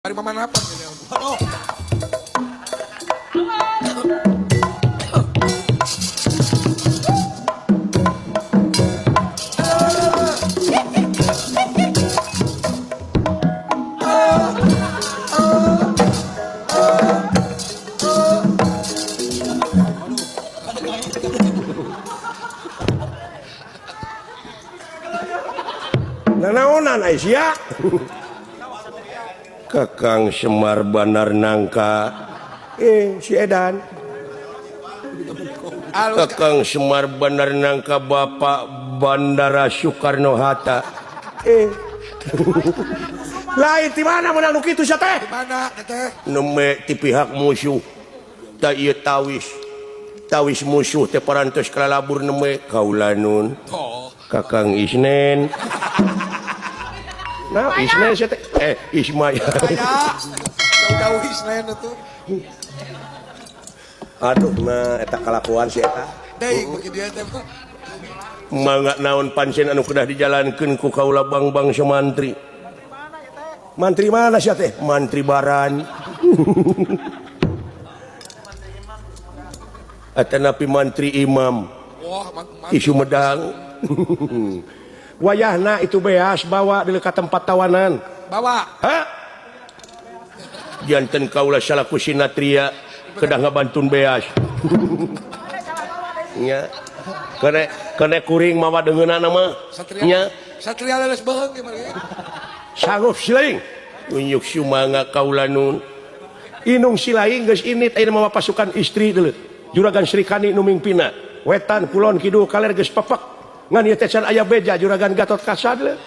Ari mama apa? Oh. Nanaonan Aisyah. Kakang Semar Banar Nangka si Edan. Kakang Semar Banar Nangka Bapak Bandara Soekarno Hatta. Lain di mana menang nu kitu sia teh? Di mana teh? Neme ti pihak musuh. Ta ieu tawis. Tawis musuh teh parantos kalalabur neme kaula nun. Oh. Kakang Isnen. Nah, Isnen sia teh. Ismaya. Jauh-jauh Isnen itu. Aduh, mah eta kalakuan si eta. Deui bagi dia teh. Mangga naon pancen anu kedah dijalankeun ku kaula Bangbang Sumantri. Mantri mana sia teh? Mantri Baran. Atanapi mantri Imam. Wah, Di Sumedang. Wayahna itu beas bawa di dekat tempat tawanan. Bawa. Hah? Janten kaula salaku sinatria kedah ngabantun beas. Nya. Kene kene kuring mawa deungeunana mah. Satria. Nya. Satria leles beheung ge mah. Sanggup silaing. Unjuk sumangga kaula nun. Inung silaing geus init ayeuna mawa pasukan istri deuleu. Juragan Sri Kandi nu mingpina. Wetan kulon kidul kaler geus pepek. Ngan ieu teh can aya beja Juragan Gatot Kaca deuleu.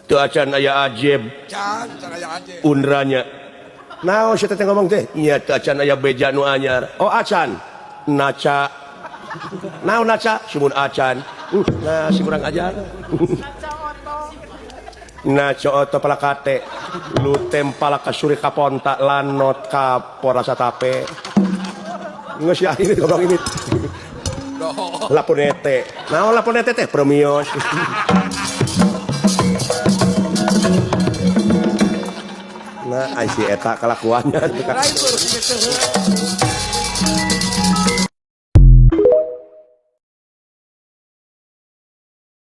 Teu acan aya ajeb. Can, can aya ajeb. Undranya. Naon sia teh ngomong teh? Nya teu acan aya beja nu anyar. Oh acan. Naca. Naon naca? Sumun acan. Nah si kurang ajar. Naca oto palakate. Lutem palaka suri kaponta lanot kapora satape. Geus ya ini ngomong ini. Laponete. Naon laponete teh? Premios. Nah, ai si eta kalakuannya. Lain.